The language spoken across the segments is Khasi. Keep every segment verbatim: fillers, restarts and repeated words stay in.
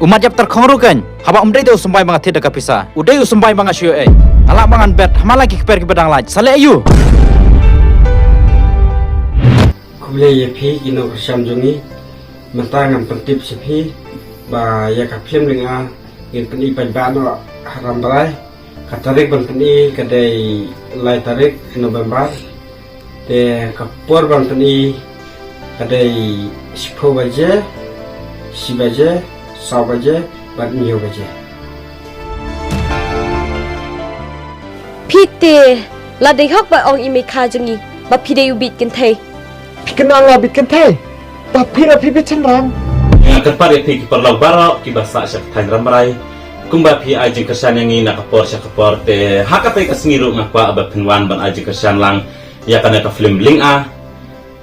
U mat ïap tyrkhong ruh kein, haba um dei te u symbai ba nga thied da ka pisa. U dei u symbai ba nga shu ïoh ei. Nga lah ba ngan bet, ha man la ki kper kiba dang lait. Sa leh aïu? Khublei ïa phi ki nongkyrshan jong ngi. Mynta ngan pyntip sha phi ba ïa ka film Lynga ngin pyni paidbah noh ha Rambrai. Ka tarik ban pyni ka dei lai tarik November. Te ka por ban pyni ka dei shiphew baje, shi baje, saw baje, bad hynñiew baje. Phi te, la dei hok ba ong i mei kha jong ngi ba phi dei u bit kynthei. Phi kynmaw la bit kynthei. Ba phi la phi bit shynrang. Nga kyrpad ïa phi ki paralok baroh kiba sah sha ka thaiñ Rambrai. Kumba phi ai jingkyrshan ïa ngi na ka por sha ka por, te ha kata ka sngi ruh nga kwah ba phin wan ban ai jingkyrshan lang ïa kane ka film Lynga.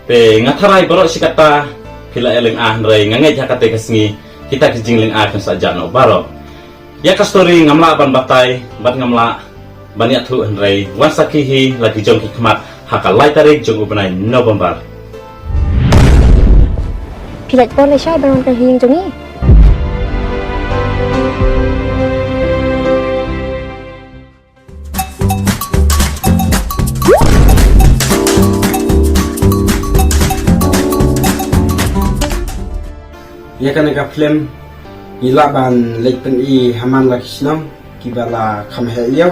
Te nga tharai baroh shi katta phi la ïa lynga, hynrei nga ngeit ha kata ka sngi kita ki jinglynga kin sa jah noh baroh. Ïa ka story ngam lah ban batai bad ngam lah ban ïathuh, hynrei wan sakhi hi la ki jong ki khmat ha ka lai tarik jong u bnai November. Phi lait por lei shai ban wan ka ïing jong ngi. Ïa kane ka film ngi lah ban leit pyni ha man la ki shnong kiba la kham heh ïew.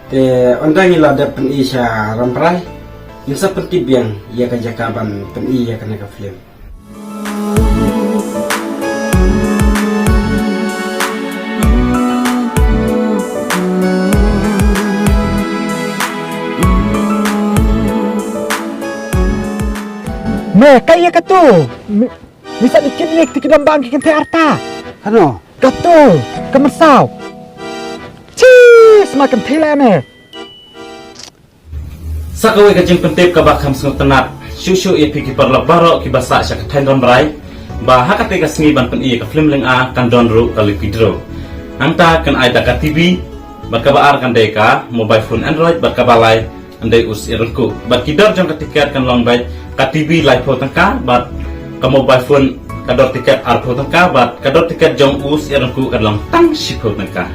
Te ynda ngi la dep pyni sha Rambrai, ngin sa pyntip biang ïa ka jaka ban pyni ïa kane ka film. Me, kaei kata? Me, me sa dei kine ki dang bang ki kynthei arta. Hano? Kata, ka mynsaw. Chis, ma kynthei la me. Sa kawei ka jingpyntip kaba kham sngewtynnat shuh shuh ïa phi ki paralok baroh kiba sah sha ka thaiñ Rambrai, ba ha kata ka sngi ban pyni ïa ka film Lynga kan don ruh ka lucky draw. Hangta kan ai da ka T V, bad kaba ar kan dei ka mobile phone Android, bad kaba lai kan dei u syiar ryngkuh. Bad ki dor jong ka tiket kan long beit ka T V laiphew tyngka, bad ka mobile phone ka dor tiket arphew tyngka, bad ka dor tiket jong u syiar ryngkuh kan long tang shiphew tyngka.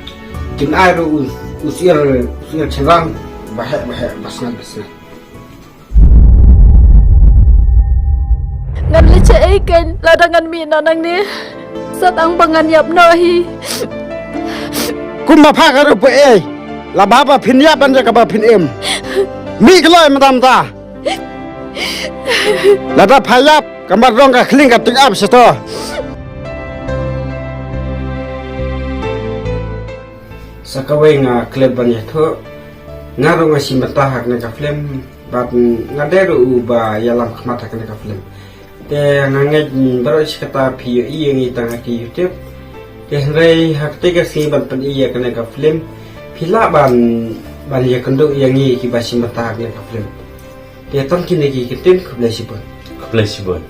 Kin ai ruh u, u syiar, u syiar shynrang, ba heh, ba heh, ba sngat, ba sngat. Ngan leit shaei kein lada ngan mih noh nangne? Sa tang ba ngan ïap noh hi. Kumba pha ka ruh pha ei. La ba ba phin ïap ban ïa kaba phin im. Mih kloi mynta mynta. Lada pha ïap, ka mar rong ka khlieng ka tik ap shato. Sa kawei nga klet ban ïathuh, nga ruh nga shim bynta ha kane ka film, bad nga dei ruh uba ïalam khmat ha kane ka film. Te nga ngeit baroh shi katta phi ïohi ïa ngi tang ha ki YouTube. Te hynrei ha kata ka sngi ban pyni ïa kane ka film, phi lah ban, ban ïakynduh ïa ngi kiba shim bynta ha kane ka film. Te tang kine ki ktien, khublei shibun. Khublei shibun.